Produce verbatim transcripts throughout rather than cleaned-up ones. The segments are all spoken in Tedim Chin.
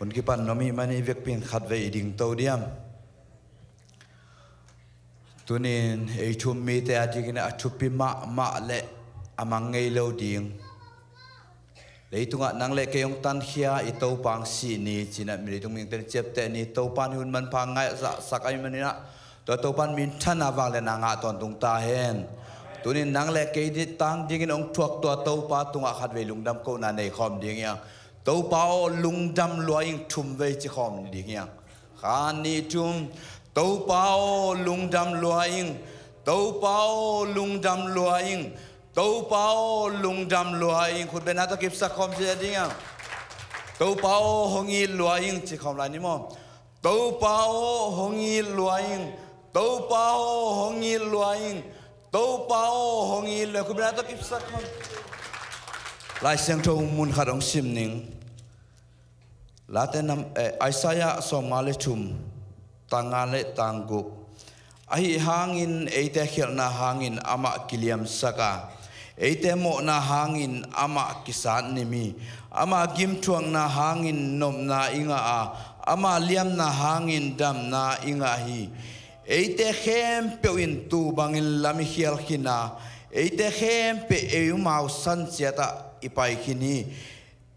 Hun kipan nuam ahih manin i vekpi in khatvei i dingto diam? Tunin ei thu-um mite a dingin a thupi mahmah le a mang ngei lo ding, leitungah nang le kei hong tankhia i Topa hong sih ni ci-in ah mi leitung mihingte'n ciapteh ni. Topa in hun manpha ngai a zahsak ahih manin ah, tua Topa in minthanna, vangliatna ngah tawntung ta hen. Tunin nang le kei tang dingin hong thuak tua Topa tungah khatvei lungdam kohna nei khawm ding hi hang. Topa aw, lungdam lua ing, thum vei ci khawm ding hi hang. Khat, nih, thum. Topa aw, lungdam lua ing. Topa aw, lungdam lua ing. Topa aw, lungdam lua ing. Khutbetna tawh kipsak khawm ci ding hi hang. Topa aw, hong it lua ing ci khawm lai ni maw? Topa aw, hong it lua ing. Topa aw, hong it lua ing. Topa aw, hong it lua ing. Khutbetna tawh kipsak khawm. Lai Siangtho mun khat hong sim ning. Late nam, eh, Isaiah sawmnga le thum, tang nga le tang guk. Ahi hangin eite khialhna hangin amah kiliamsak a, eite mawhna hangin amah kisatnim hi. Ama gimthuakna hangin nopna i ngah a, ama liamna hangin damna i ngah hi. Eite khempeuh in tuu bangin lam i khial khin a, eite khempeuh ei um a, san ciatah i pai khin hi.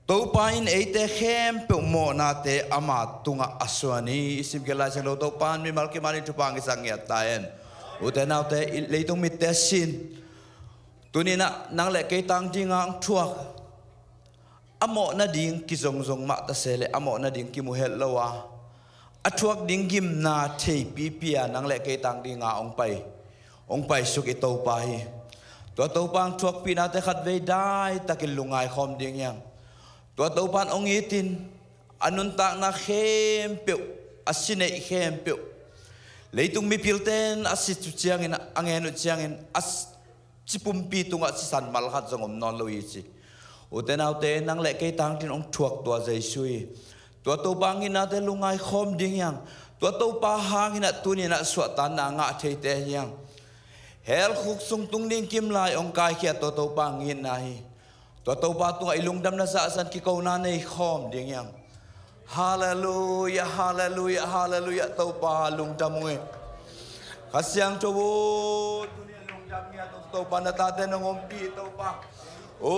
Topa in eite khempeuh mawhnate ama tungah a suan hi. I simkhiat Lai Siangtho Topa in mimal kim a ding thupha hong hisak ngiat ta hen. Ute naute, i leitung mitte sin, tuninah nang le kei tang dinga hong thuak, a mawh nading kizongzong mah ta se leh a mawh nading kimu het lo a, a thuak ding gimna theipipi a nang le kei tang dinga hong pai, hong paisuk i Topa hi. Tua Topa hong thuakpihnate khatvei daitakin lungngai khawm ding hi hang. Tua Topa in hong itin a nuntakna khempeuh, a si neih khempeuh, leitung mipilte in a sit uh ciangin, a ngen uh ciangin, a s-, ci pumpi tungah sisan mal khat zong om nawn lo hi ci. Ute naute, nang le kei tang dingin hong thuak tua Jesu hi. Tua Topa hong itnate lungngai khawm ding hi hang. Tua Topa hangin ah tuninah suahtakna ngah theite hi hang. Hell khuk sung tung ding kim lai hong kaikhia tua Topa hong itna hi. Tua Topa tungah i lungdamna zahzah in kikona nei khawm ding hi hang. Halleluiah, halleluiah, halleluiah. Topa lungdam ung ei. Kha Siangtho aw, tuni lungdam ngiat ung Topa, na tate nong ompih Topa. O,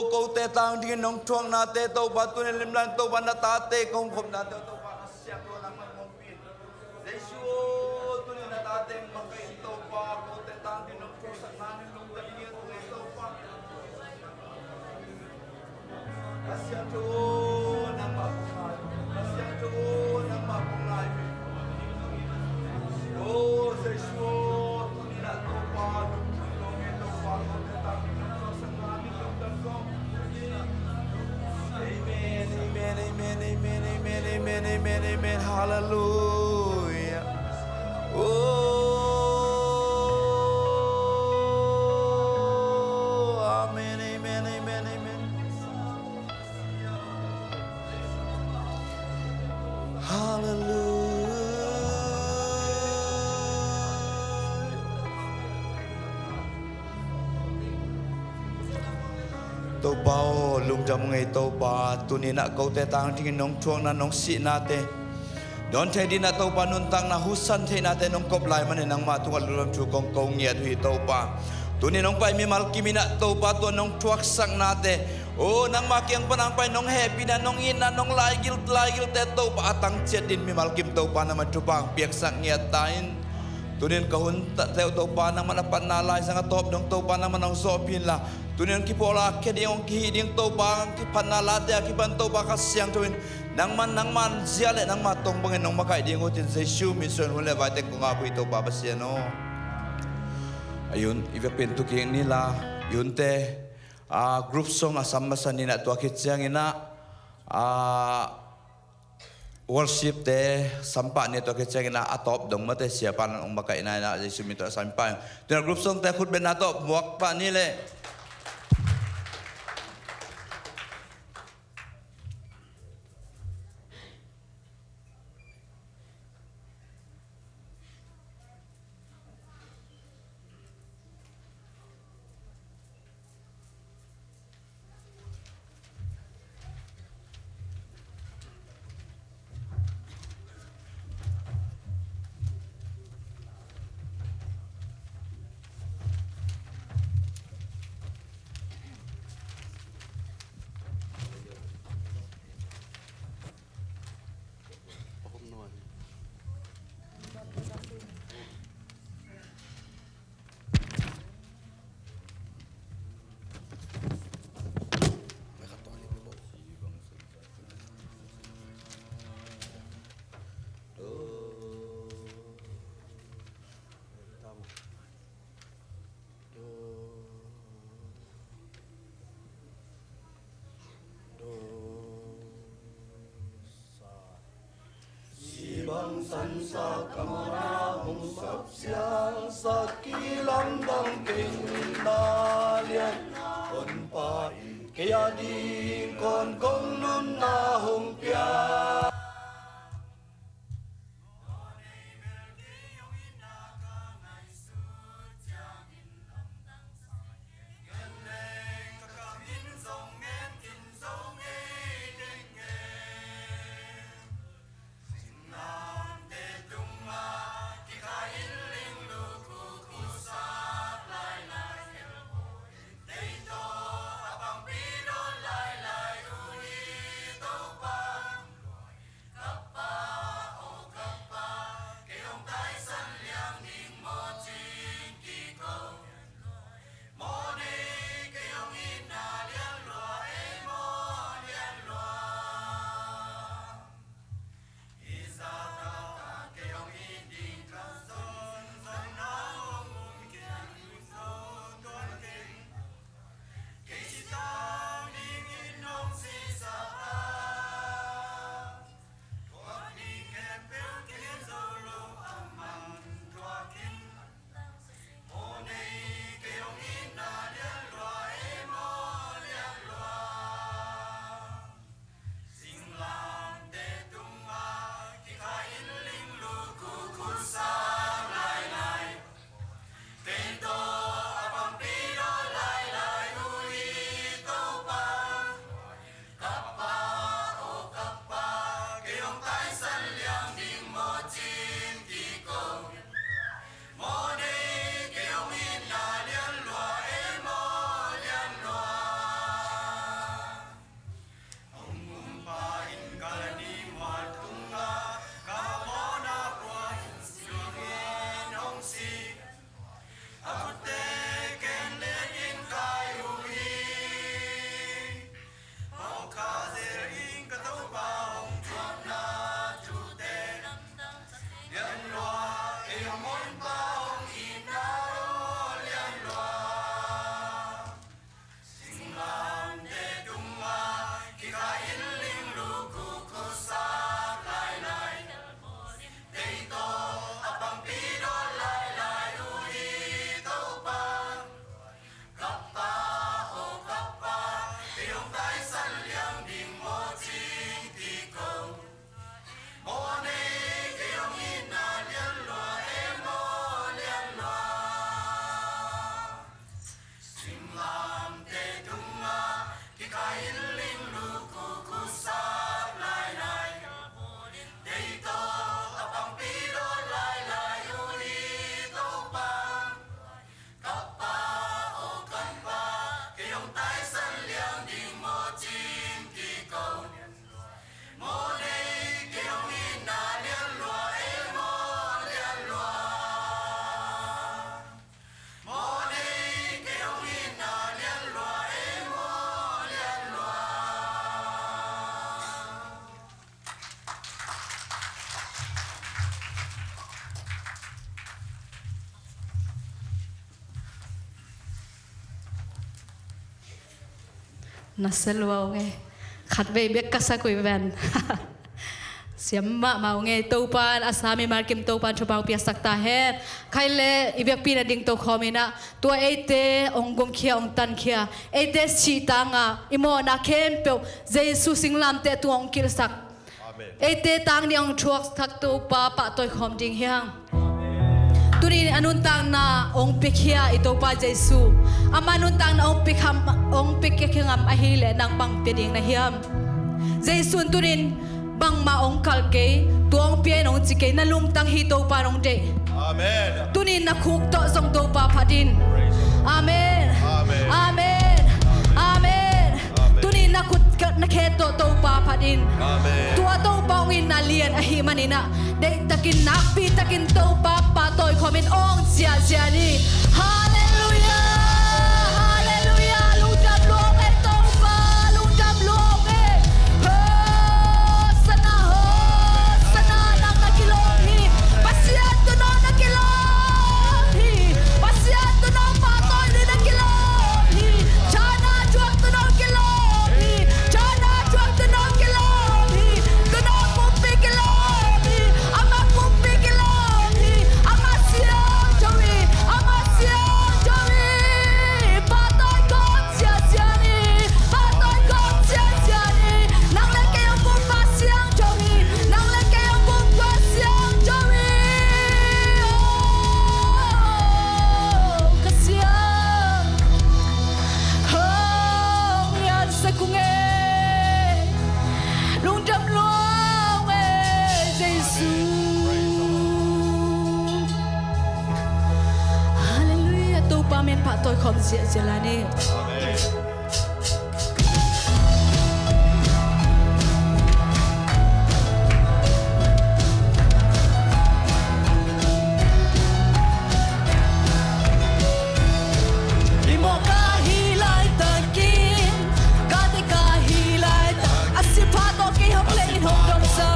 kote tang dingin nong thuaknate Topa, tuni limlang Topa, na tate kong khopnate Topa, Kha Siangtho nangman ompih. Jesu aw, tuni na tate makaih Topa, kote tang dingin nong thuaksak nangin lungdam ngiat ung ei Topa. Kha Siangtho nangmah kong ngai, Kha Siangtho nangmah kong ngai. O Jesu, tuni na Topa, lungdam ngiat Topa, kote tang dingin nong thuaksak nangin lungdam kong. Amen, amen, amen, amen, amen, amen, amen, amen. Hallelujah. Oh, amen, amen, amen, amen. Hallelujah. Topa aw, lungdam ngei Topa, tuninah kote tang dingin nong thuakna, nong sihnate, dawn thei dinah Topa nuntakna husan theihnate nong kop lai manin nangmah tungah lungdam thu kong ko ngiat uh hi Topa. Tuni nong pai mimal kiminah Topa tua nong thuaksaknate, o nangmah kiang pan hong pai nong hehpihna, nong itna, nong laigil, laigilte Topa a tang ciat din mimal kim Topa nangmah thupha hong piaksak ngiat ta in. Tunin ka hun teuh Topa nangmah na patna laizang a tawp dong Topa nangmah nong zawhpih inla, tunin hong kipawl a khia ding hong kihih ding Topa hong kiphatna late a kipan Topa Kha Siangtho in nangman nangman zia le nangmah tong bangin nong makaih ding uh tin Jesu min suang in hun le vaiteng kong ap uh hi Topa Pasian aw. A i hun i vekpi in tu kik ni la, i hunte a group song a sam masa ninah tua khit cianginah a worship te sampah ni a tua khit ciangin a tawp dong mate siapa in hong makaihna inah Jesu min tawh sampah. Tuna group song te khutbetna tawh muak pah ni le. Sansak a mawhna hong sap siangsak, kilamdang kei na lian, Honpa in kei a ding kon kong nunna hong pia. Na sia lua ung e. Khatvei bek ka sak uh hi ven. Siam mahmah ung e. Topa in a sa mimal kim Topa in thupha piaksak ta hen. Khai le i biakpi na ding to khawm in ah, tua eite hong gumkhia, hong tankhia, eite sih tangah i mawhna khempeuh Jesu singlamteh tungah hong kilhsak. Amen. Eite tang nih hong thuaksak Topa pahtawi khawm ding hi hang. Tuni a nuntakna hong piakhia i Topa Jesu. Ama nuntakna hong piakhia, hong piakhia ngam ahih leh nang bang pia ding na hiam? Jesu in tuni in bangmah hong kalh kei, tua hong pia in hong ci kei, na lungtang hi Topa in hong deih. Amen. Tuni in na khuk tawh zong Topa phat in. Praise the Lord. Amen. Amen. Amen. Amen. Amen. Tuni in na khut na khe tawh Topa phat in. Amen. Tua Topa hong itna lian ahih manin ah, deihtakin, nakpitakin Topa pahtawi khawm in awng ziahziah ni. Halleluiah. Halleluiah. Lungdam lua ung e Topa. Lungdam lua ung e. Hosanna, Hosanna, nang na kilawm hi. Pasian tuuno na kilawm hi. Pasian tuuno pahtawi ding na kilawm hi. Thana thuak tuuno kilawm hi. Thana thuak tuuno kilawm hi. Tuuno pumpi kilawm hi. Amah Khawm ziahziah lai ni. Hih mawh ka hih laitakin, ka te ka hih laitak, a sipha tawh kei hong lei in hong dong sa,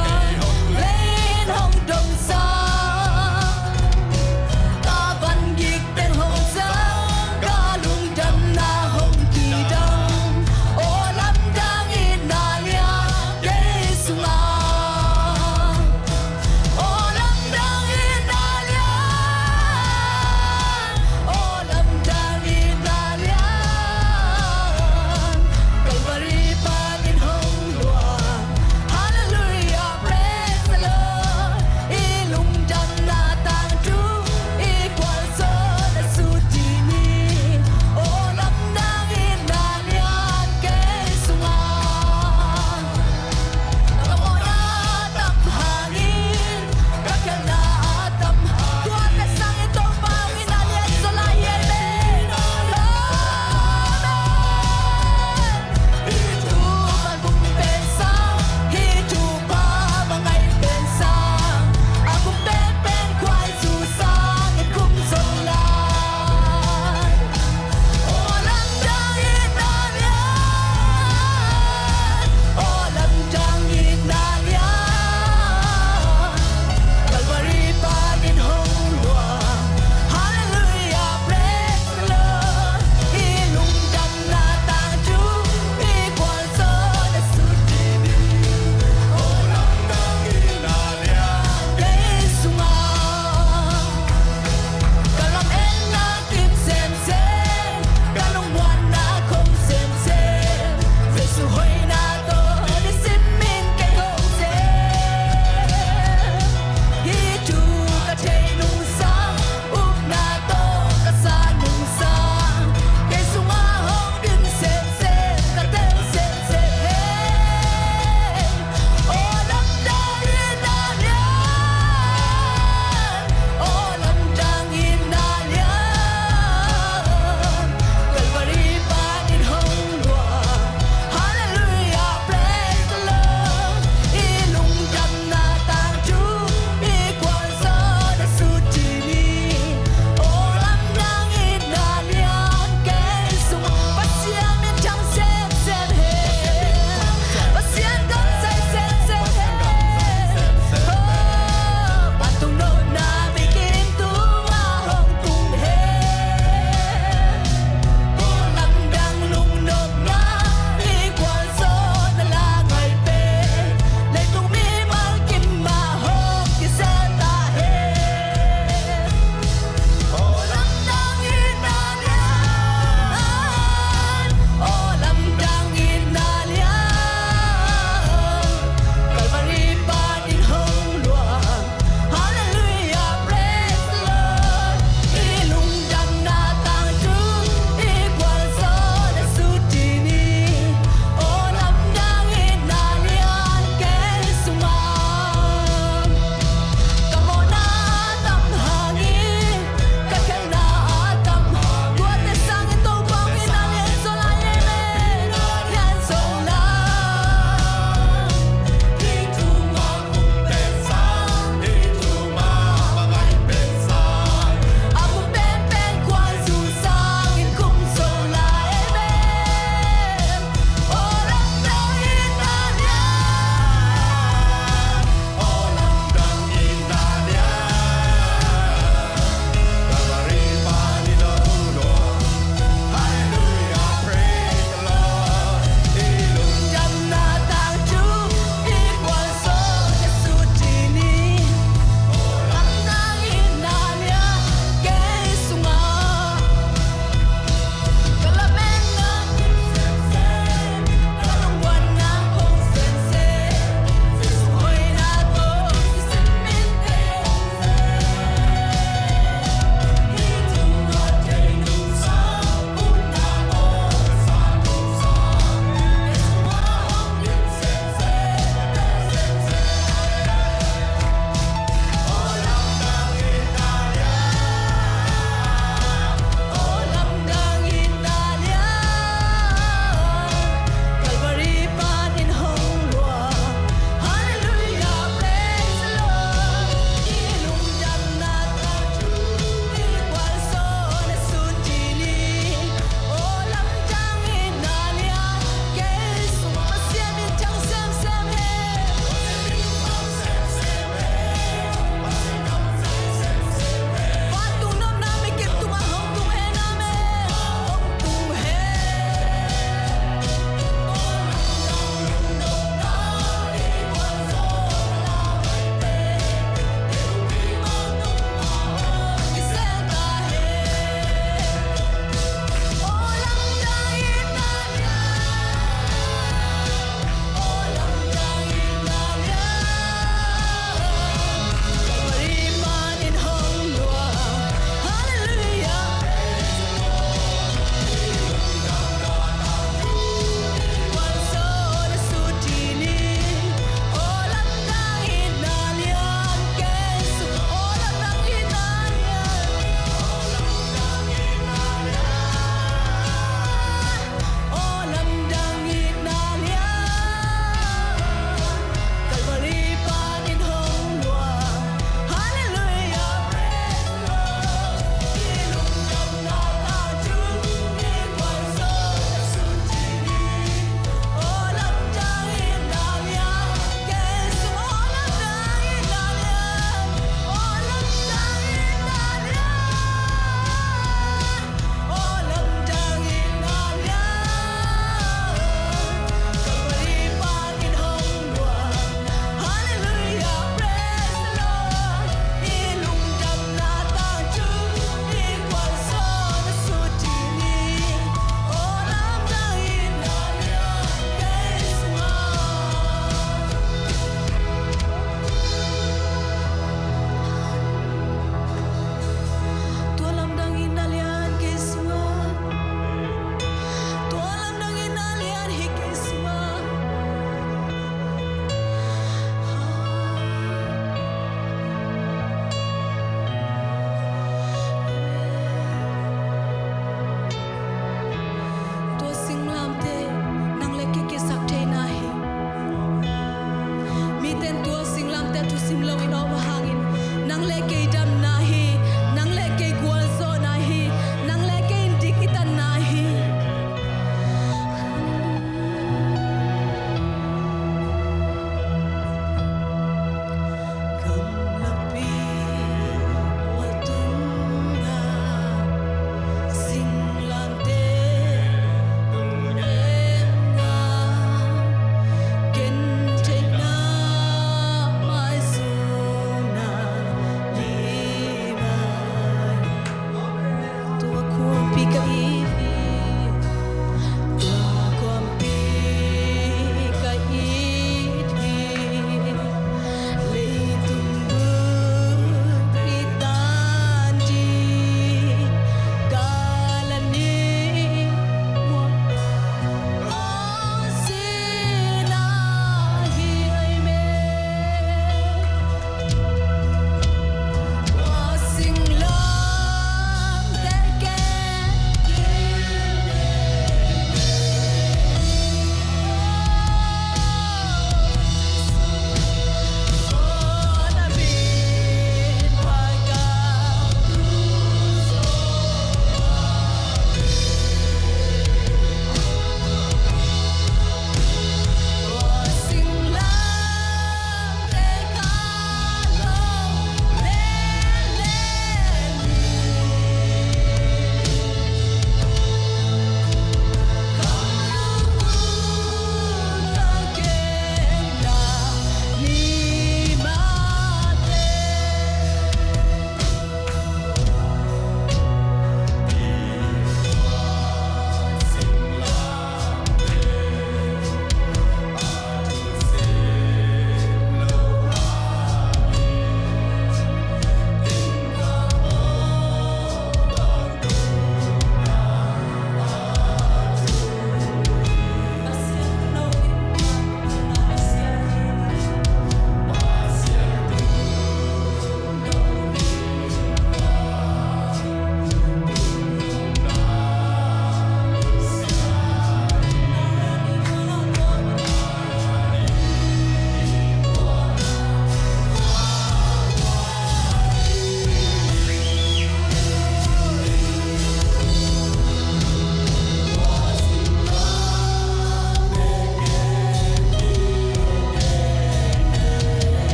lei in hong dong sa. Ka van gik teng hong zang, ka lungdamna hong kip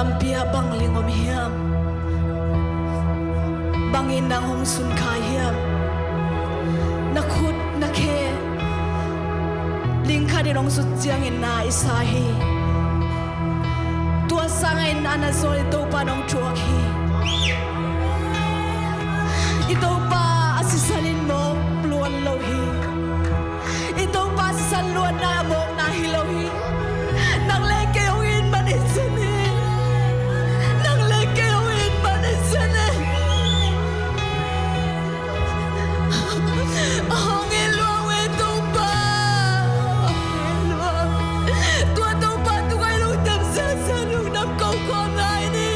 Lampi ah bang ling om hiam? Bangin nang hong sunkhai hiam? Na khut na khe ling khat in hong sut ciangin na i sa hi. Tua sangin a na zawn i Topa nong thuak hi. I Topa a sisan in mawk luan lo hi. I Topa sisan luanna a mawkna hi lo hi. Nang le kei hong it man hi zen hi. Nang le kei hong it man hi zen hi. Hong it lua ve Topa. Hong it lua. Tua Topa tungah i lungdam ziahziah, lungdam ko khawm lai ni.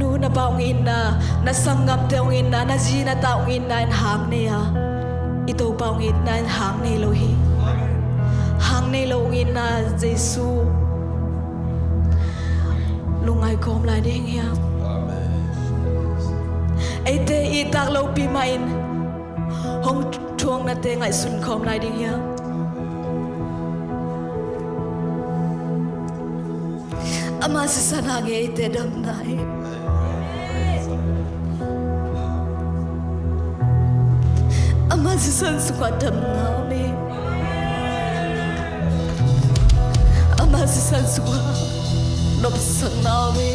Nu na pa hong itna, na sanggamte hong itna, na zi na ta hong itna in hang nei a, i Topa hong itna in hang nei lo hi. Hang nei lo hong itna Jesu lungngai kawm lai ding hiam? Eite i tak lopi mah in hong thuaknate ngaihsun kawm lai ding hiam? Ama sisan hangin eite damna hi. Ama sisan sungah damna om hi. Ama sisan sungah nopsakna om hi.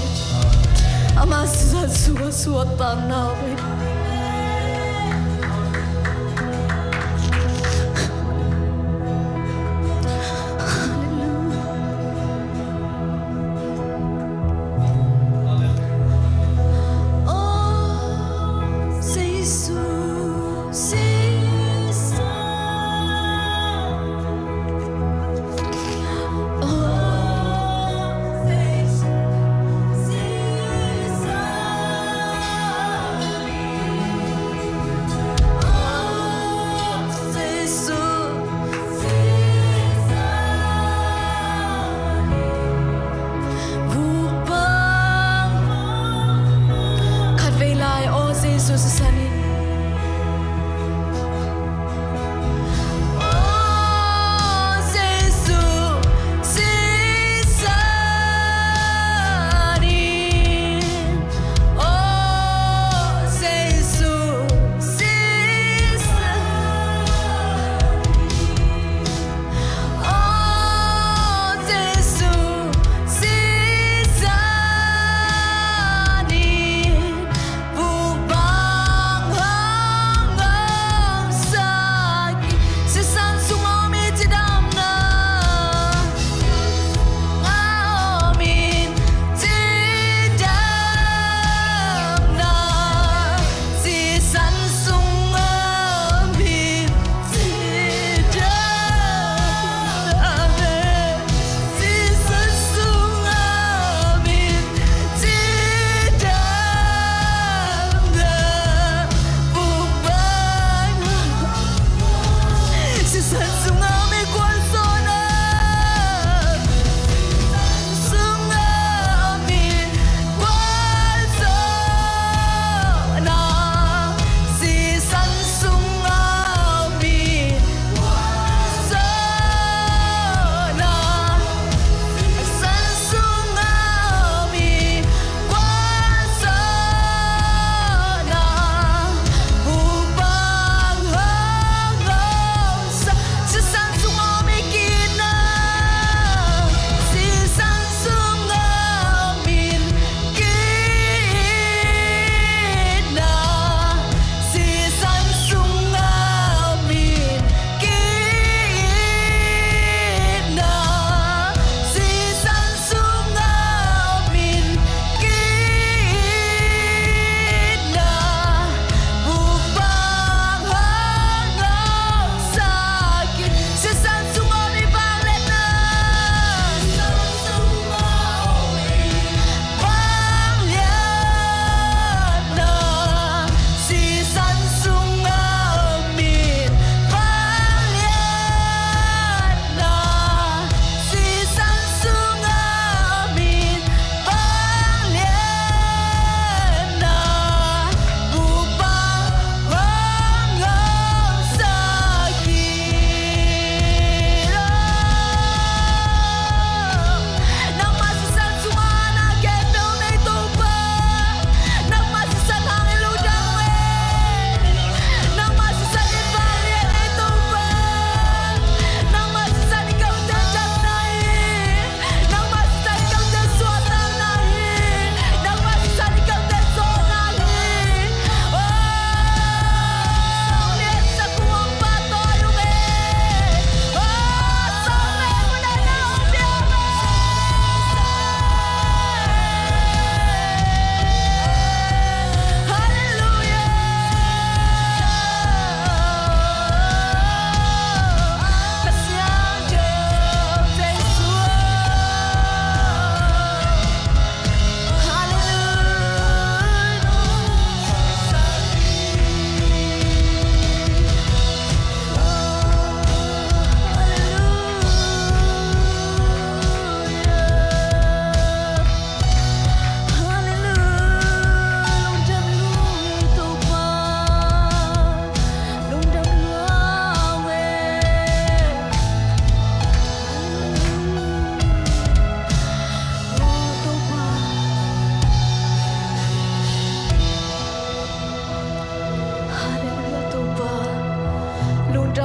Ama sisan sungah suahtakna om hi. Halleluia.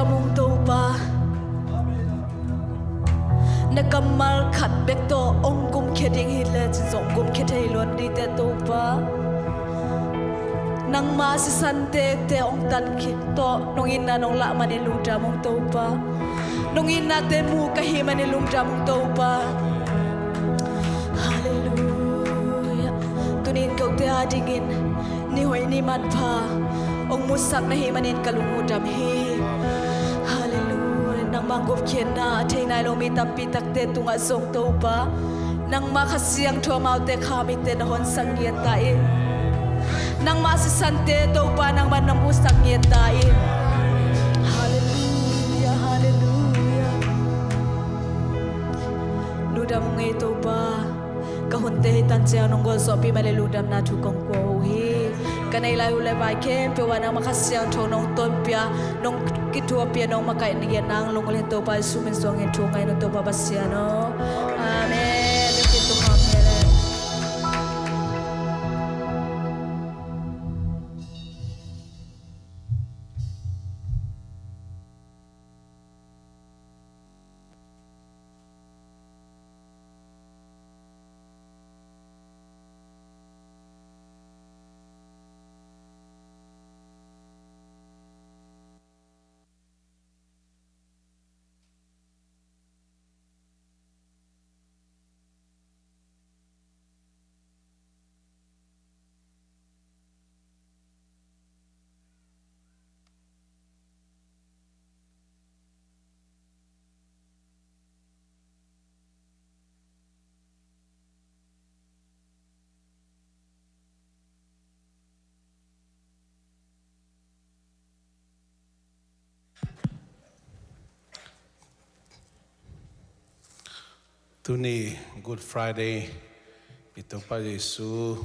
Mung Topa, na kammal khat bek tawh hong gumkhia ding hi lecin zong gumkhia thei luat dingte Topa, nangma sisan tektek hong tan khit tawh nong itna nong lah manin lungdam ung Topa. Nong itnate mu ka hih manin lungdam ung Topa. Halleluiah. Tuni-in kote adingin ni hoih ni manpha hong musak na hih manin ka lung uh dam hi. Halleluiah. Nangmah gupkhiatna a thei nai lo mi tampi takte tungah zong Topa, nangmah Kha Siangtho amaute kha mitte na honsak ngiat ta in, nangmah sisante Topa nangmah na musak ngiat ta in. Halleluiah, halleluiah. Lungdam ung ei Topa. Ka hunte hi tan ciang nong gualzawhpih mah leh lungdamna thu kong ko uh hi. Ka neih lai uh le vai khempeuh ah nangmah Kha Siangtho nong tonpih a, nong kithuahpih a, nong makaih na giat nang lunggulh in Topa Jesu min suangin thu ngai nong Topa Pasian aw. Amen. Lungkim tuk hawm hi leh. Tuni Good Friday, i Topa Jesu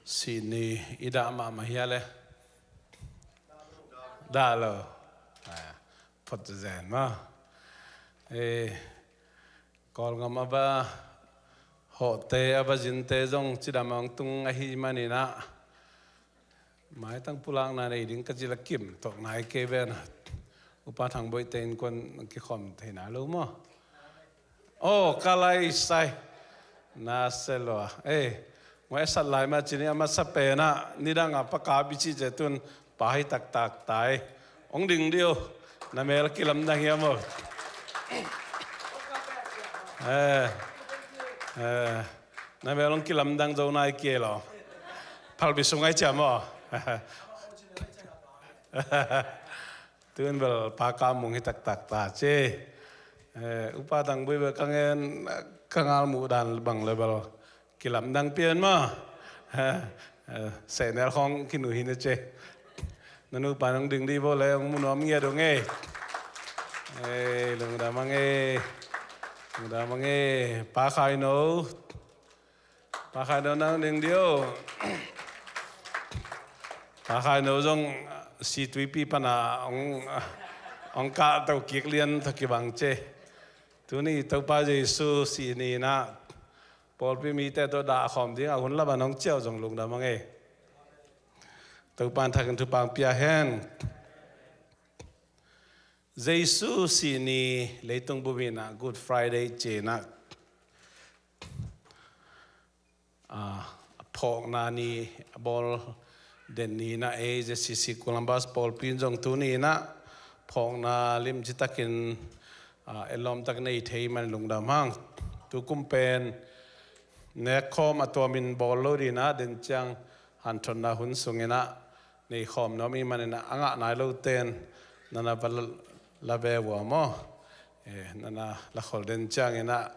sih ni i dah mahmah hia le? Dah lo. Ah, phot zen maw. Eh, Kawlgam a va hawhte, a va zinte zong cidam a hong tung ahih manin ah, maitang pulakna nei ding ka cih leh kim tawh nai kei ve na. Upa Thang Boih te innkuan kikhawm thei nai lo maw? Aw, ka lai sai. Na se lua. Eh, ngua e sat lai mah ci ni a masa pen ah, nidang a pa kap i cih ciang tun pa hi taktak ta e. Hong ding dih o. Na mel kilamdang hiam aw? Eh, eh, na mel hong kilamdang zo nai kei lo. Phalbi sung ai ciam aw. Tun bel pa kap mung hi taktak ta ci. Eh, Upa Thang Boih bel ka ngen, ka ngal muh dan bang le bel kilamdang pian maw. Eh, eh, sehnel khawng kinuh hi na ci. Na nupa nong ding dih bo le hong mu nuam ngiat ung ei. Eh, lungdam ang ei. Lungdam ang ei. Pa Khai No. Pa Khai No nang ding dih o. Pa Khai No zong situipi pana hong, hong kah to kik lian tawh kibang ci. Tuni Topa Jesu sih ni-in ah pawlpi mite tawh dah khawm ding a hun lam a nong ciah uh zong lungdam ang ei. Topa in thakin thupha pia hen. Jesu sih ni leitung bup in ah Good Friday ci-in ah, ah, phawkna ni a bawl den ni-in ah ei Z C C Columbus pawlpi in zong tuni-in ah phawkna limci takin, ah, etlawm tak nei thei man lungdam hang. Tukum pen nekkhawm a tuamin bawl lo ding in ah den ciang hanthotna hun sungin ah nei khawm nuam i hih manin ah a ngah nai lote in na na va la ve uh a maw? Eh, na na la khol den ciangin ah,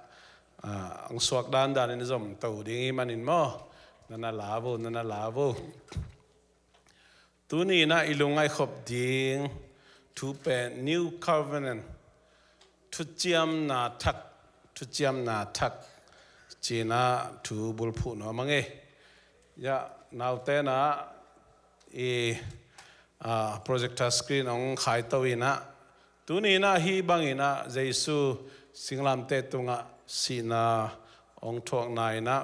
ah, hong suak dandan in zom to ding i hih manin maw? Na na la uh, na na la uh. Tuni-in ah i lungngaih khop ding thu pen New Covenant, thuciamna thak, thuciamna thak ci-in ah thu bulphuh nuam ang ei. Ya, naute in ah i, ah, projector screen hong khai to in ah, tuni-in ah hih bangin ah Jesu singlamteh tungah sihna hong thuakna in ah,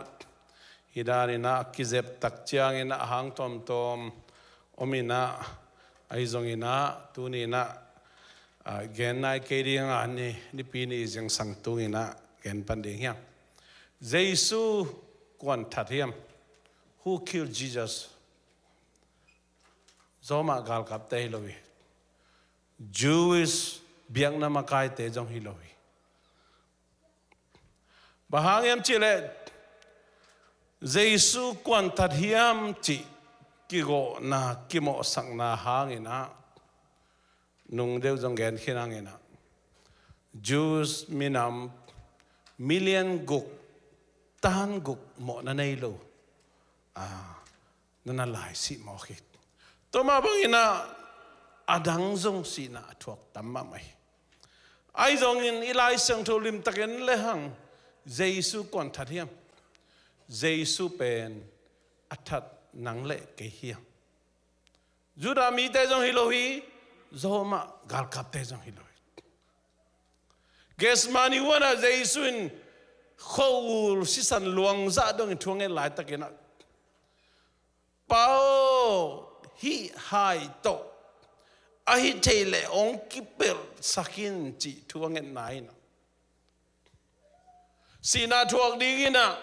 hih danin ah kizep tak ciangin ah hang tawmtawm om in ah, ahi zongin ah tuni-in ah Ah, gen nai kei ding a, ni, nipi ni zingsang tung in ah gen pan ding hiam. Jesu kuan that hiam? Who killed Jesus? Roma galkapte hi lo hi. Jewish biakna makaite zong hi lo hi. Bang hang hiam cih leh Jesu kuan that hiam cih kigawhna, kimawhsakna hang in ah, nung deuh zong gen khin hang in ah, Jews minam million guk, tan guk mawhna nei lo, ah, na na lai sih mawk hi. Tua mah bang in ah, a dang zong sihna a thuak tam mahmah hi. Ahi zongin i Lai Siangtho limtakin le hang Jesu kuan that hiam? Jesu pen a that nang le kei hiam? Judah mite zong hi lo hi, Roma galkapte zong hi lo hi. Gethsemane huan ah Jesu in khua-ul sisan luang zah dongin thu a nget laitakin ah, "Pa aw, hih hai tawh ahi thei leh hong kipelhsak in," cih thu a ngetna in ah, sihna thuak ding in ah,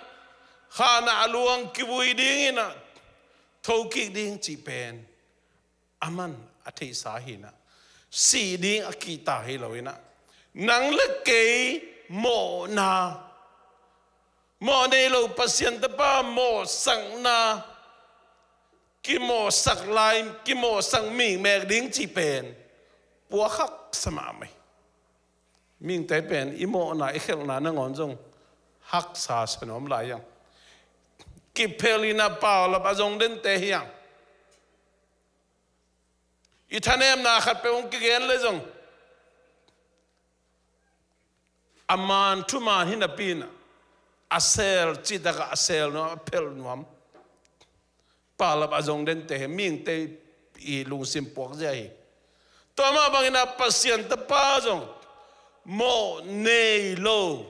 khan ah a luang kivui ding in ah, thokik ding cih pen aman a theihsa hi in ah, sih ding a kihta hi lo in ah, nang le kei mawhna, mawh nei lo Pasian Tapa mawhsakna, kimawhsak lai, kimawhsak mikmek ding cih pen puak haksa mahmah hi. Mihingte pen i mawhna, i khelhna nangawn zong haksa sa nuam lai hiam? Kiphel in ah paulap a zong dente hiam? I thanemna khat peuh hong kigen le zong, a man thuman hi napi in ah, a sel cihtak ah a sel nuam, a phelh nuam, paulap a zong dente hi, mihingte i lungsim puak zia hi. Tua mah bang in ah Pasian Tapa zong mawh nei lo,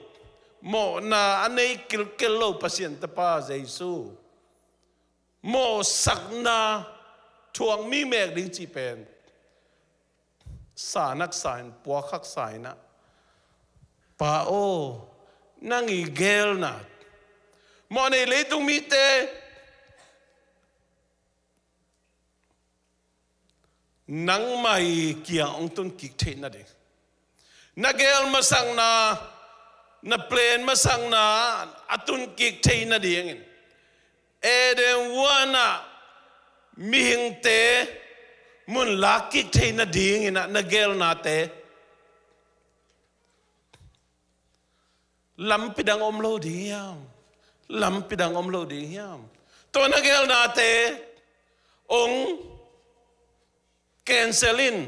mawhna a nei kilkel lo Pasian Tapa Jesu mawhsakna thuak mikmek ding cih pen sa haksa in, puak haksa in ah, "Pa aw, nang i geelna, mawh nei leitung mite, nangmah i kiang hong tunkik theih nading, na geel masakna, na plan masakna a tunkik theih nadingin, Eden huan ah mihingte mun lakkik theih nading in ah na geelnate lampi dang om lo ding hiam? Lampi dang om lo ding hiam? Tua na geelnate hong cancel in,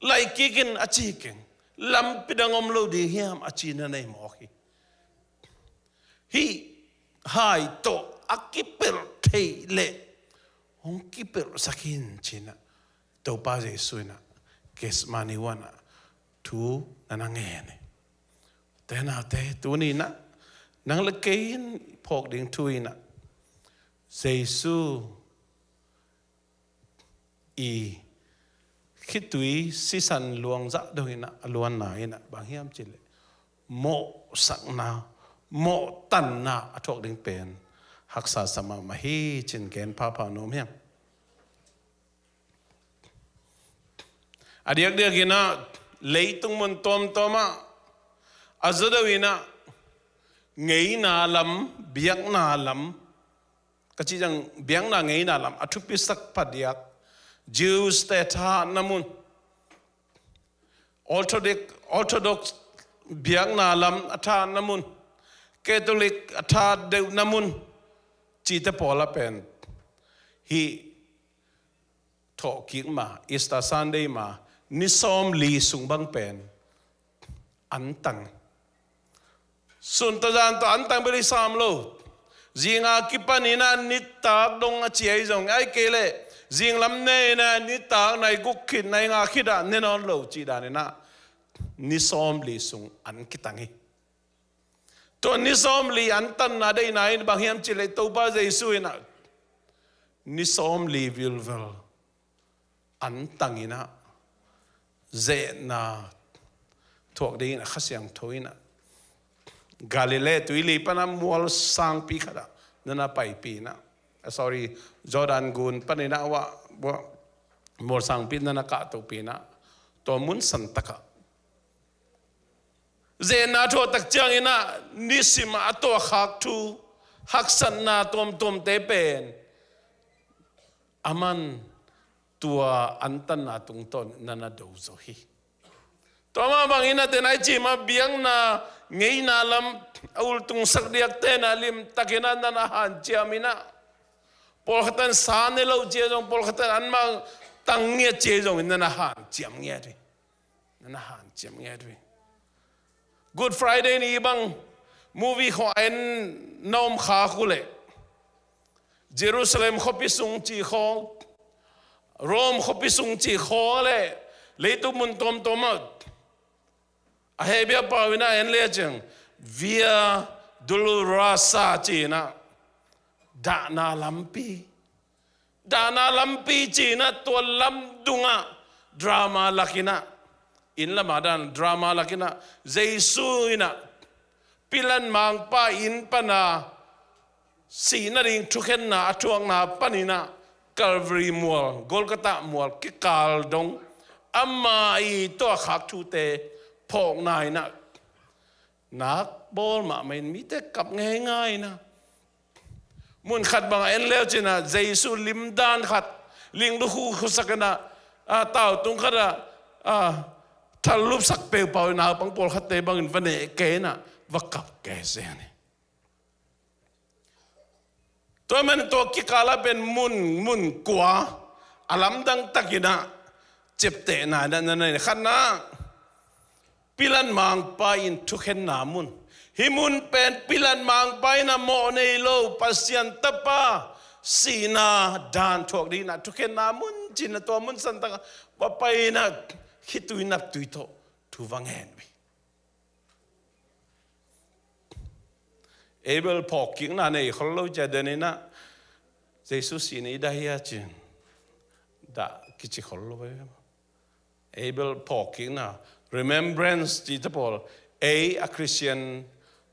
laih kik in," a ci keng. "Lampi dang om lo ding hiam?" a ci na nei mawk hi. "Hih hai tawh a kipelh theih leh hong kipelhsak in," ci in ah Topa Jesu in ah Gethsemane huan ah thu na na ngen hi. Te naute, tuni in ah nang le kei in phawk ding thu in ah, Jesu i khitui sisan luang zah dong in ah a luanna in ah bang hiam cih leh mawhsakna, mawhtanna a thuak ding pen haksa sa mahmah hi, ci-in gen phapha nuam hiam? A diakdiak in ah leitung mun tuamtuam ah a zaw deuh in ah ngeina lam, biakna lam, ka cih ciang biakna ngeina lam a thupisak phadiak, Jews te thahatna mun, Orthodox, Orthodox biakna lam a thahatna mun, Catholic a thahat deuhna mun, cihte pawl ah pen hih thawhkik ma, Easter Sunday ma, ni sawmli sung bang pen an tang. Sun tawh zan tawh an tang bel hi sam lo. Zing a kipan in ah nitak dong a ci ahi zong, ahih kei leh zing lam ne in ah nitak nai guk khit, nai nga khit ah ne nawn lo cih dan in ah ni sawmli sung an kitang hi. Tua ni sawmli an tanna deihna in bang hiam cih leh Topa Jesu in ah ni sawmli vilvel an tang in ah, zehna thuak dingin a Kha Siangtho in ah Galilee tuili pan a mual sangpi khat ah na na paipih in ah, ah, sorry, Jordan gun panin ah, wah, wah, mual sangpi na na kahtohpih in ah, tua mun santak ah zehna thuak tak ciangin ah nisim ah a tuahkhak thu haksatna tuamtuamte pen aman tua antanna tungtawn na na do zo hi. Tua mah bangin ah, tena i cih mah biakna ngeina lam a ultungsak diakte in ah limtakin ah na na hanciam in ah, pawlkhat in sa ne lo ci a zong, pawlkhat in anmah tang ngiat ci a zongin na na hanciam ngiat hi. Na na hanciam ngiat uh hi. Good Friday ni bang movie khawng a en na om khak uh leh, Jerusalem khuapi sung cih khawng, Rome khuapi sung cih khawng leh leitung mun tuamtuam ah a Hebrew pau in ah en le ciang, Via Dolorosa ci in ah, dahna lampi. Dahna lampi ci in ah, tua lam dungah drama lak in ah, inn lamah dan drama lak in ah, Jesu in ah Pilat mangpa inn pan a sih nading thukhenna a thuakna panin ah Calvary mual, Golgotha mual kikal dong, ama i tuahkhak thute phawkna in ah, nak bawl mahmah in mite kap ngeingai in ah, mun khat bang a en le uh cin ah, Jesu lim dan khat, ling lukhu khusak in ah, ah, tau tung khat ah, ah, thal lupsak peuhpeuh in ah, naupang pawlkhatte bangin va neh kei in ah, va kap kei se ni. Tua man tua kikal ah pen mun, mun kua a lamdang takin ah ciaptehna na na nei. Khatna, Pilat mangpa in thukhenna mun. Hih mun pen Pilat mangpa in a mawh nei lo Pasian Tapa sihna dan thuak dingin ah thukhenna mun ci in ah, tua mun santak ah va pai in ah khitui naptui tawh thu va ngen uh hi. Abel phawkkikna nei khol lo ci a, den in ah Jesu sihna i dah hia ci in dah kici khol lo ve. Abel phawkkikna, remembrance cihte pawl, ei a Christian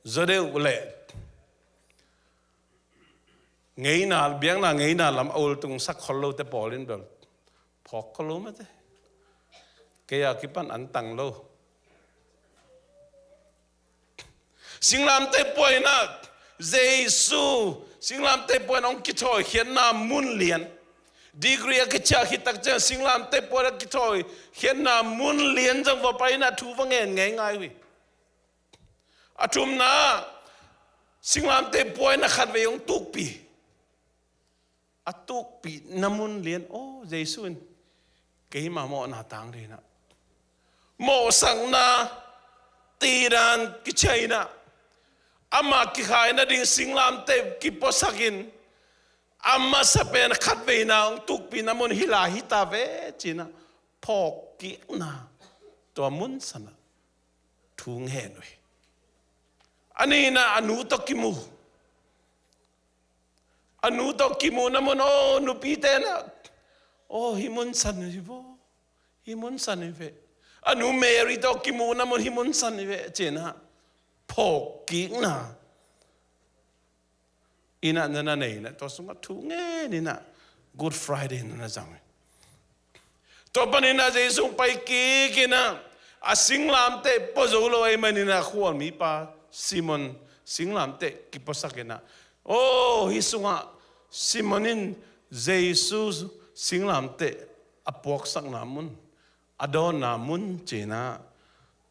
zaw deuh leh ngeina, biakna ngeina lam a ultungsak khol lote pawl in bel phawk khol lo mate. Kei a kipan an tang lo. Singlamteh puaina, Jesu singlamteh puaina hong kithawi khiatna mun lian. Degree a kiciah khit tak ciang singlamteh puaina kithawi khiatna mun lian zong va pai in ah thu va ngen ngeingai uh hi. A thumna, singlamteh puaina khatvei hong tukpih. A tukpihna mun lian, aw, Jesu in keima mawhna tang dingin ah, mawhsakna tidan kiciah in ah, ama kikhai nading singlamteh kipuasak in, a masa pen khatveina hong tukpihna mun hi lai hi ta ve ci in ah, phawkkikna, tua mun san ah thu ngen uh hi. A nihna, a nu tawh kimu. A nu tawh kimuhna mun, aw, nupite in ah, aw, hih mun san hi vaw, hih mun san hi ve. A nu Mary tawh kimuhna mun, hih mun san hi ve ci in ah, phawkkikna in ah na na nei in ah, tua sungah thu ngen in ah Good Friday na na zang hi. Tua panin ah Jesu hong pai kik in ah, a singlamteh pua zo lo ahih manin ah khualmipa Simon singlamteh kipuasak in ah, aw, hih sungah Simon in Jesu singlamteh a puaksakna mun, a dawnna mun ci in ah,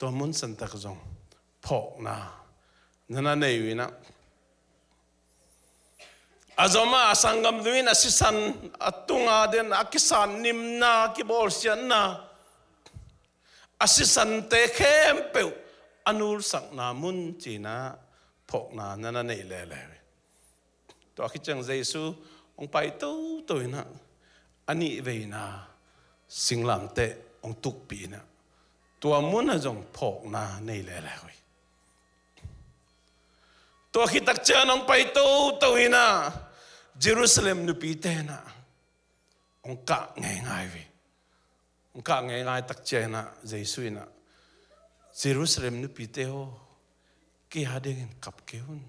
tua mun santak zong phawkna na na nei uh in ah, a zom a, a sanggamnu in a sisan, a tunga den, a kisatnimna, kibawlsiatna, a sisante khempeuh a nulsakna mun ci in ah phawkna na na nei lele uh hi. Tua khit ciang Jesu hong pai toto in ah, a nihveina singlamteh hong tukpih in ah, tua mun ah zong phawkna nei lele uh hi. Tua khit tak ciang hong pai toto in ah, Jerusalem nupite in ah hong kah ngeingai uh hi. Hong kah ngeingai tak ciangin ah Jesu in ah, "Jerusalem nupite aw, kei a dingin kap kei un,"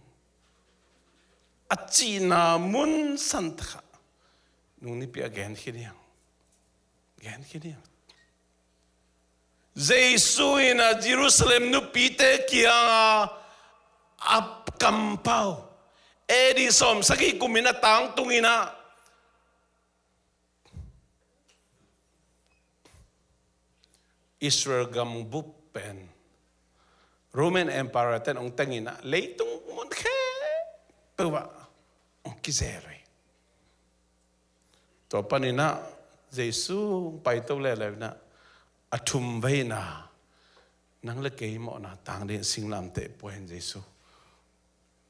a cihna mun santak ah nung nipi a gen khin hi hang. Gen khin hi hang. Jesu in ah Jerusalem nupite kiangah a kampau, A D sawmsagih kum in a tangtung in ah Israel gambup pen Roman Empire ten hong teng in ah leitung mun khempeuh ah hong kizel uh hi. Tua panin ah Jesu hong paito leuleu in ah a thumveina, nang le kei mawhna tang dingin singlamteh pua in Jesu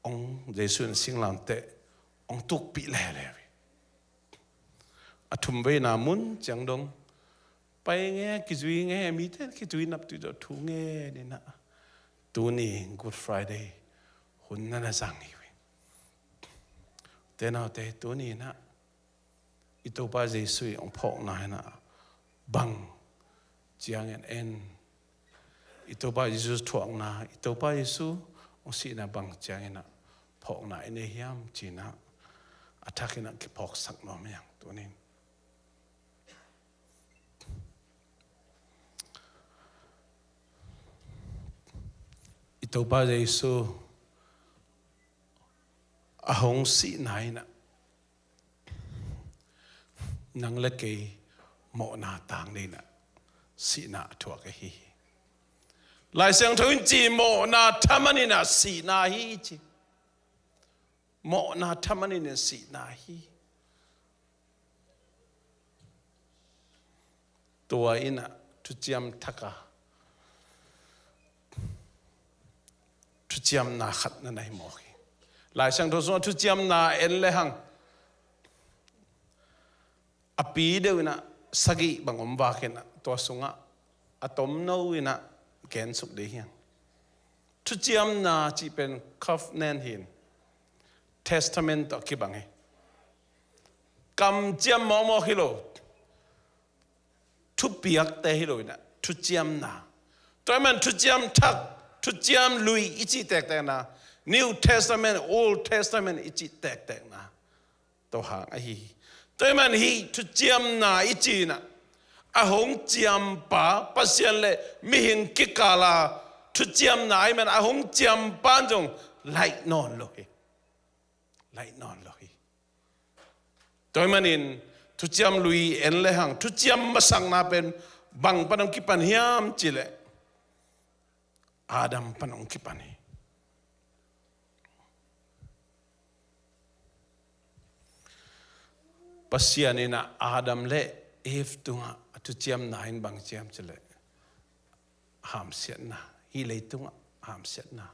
hong, Jesu in singlamteh hong tukpih leuleu hi. A thumveina mun ciang dong pai nge, kizui nge, mite in kizui naptui tawh thu nge in ah, tuni Good Friday hun na na zang hi uh hi. Te naute, tuni in ah i Topa Jesu i hong phawkna in ah bang ciangin en, i Topa Jesu thuakna, i Topa Jesu hong sihna bang ciangin ah phawkna i nei hiam ci in ah a thak in ah kiphawksak nuam hi hang tunin. I Topa Jesu a hong sihna in ah nang le kei mawhna tang dingin ah sihna a thuak ahi hi. Lai Siangtho in ci, mawhna thaman in ah sihna hi ci. Mawhna thaman in ah sihna hi. Tua in ah thuciam thak a thuciamna khat na nei mawk hi. Lai Siangtho sungah thuciamna en le hang a pi deuh in ah sagih bang om vak in ah tua sungah a tomno in ah gensuk ding hi hang. Thuciamna cih pen covenant hi in, testament tawh kibang hi. Kamciam mawkmawk hi lo, thupiakte hi lo in ah thuciamna. Tua ahih man thuciam thak, thuciam lui i cih tektekna, New Testament, Old Testament i cih tektekna tawh hang ahi hi. Tua ahih man hih thuciamna i cih in ah a hong ciampa, Pasian le mihing kikal a thuciamna ahih man a hong ciampa in zong laih nawn lo hi. Laih nawn lo hi. Tua ahih manin thuciam lui en le hang thuciam masakna pen bang pan hong kipan hiam cih leh Adam pan hong kipan hi. Pasian in ah Adam le Eve tungah a thuciamna in bang ci hiam cih leh hamsiatna, hih leitungah hamsiatna.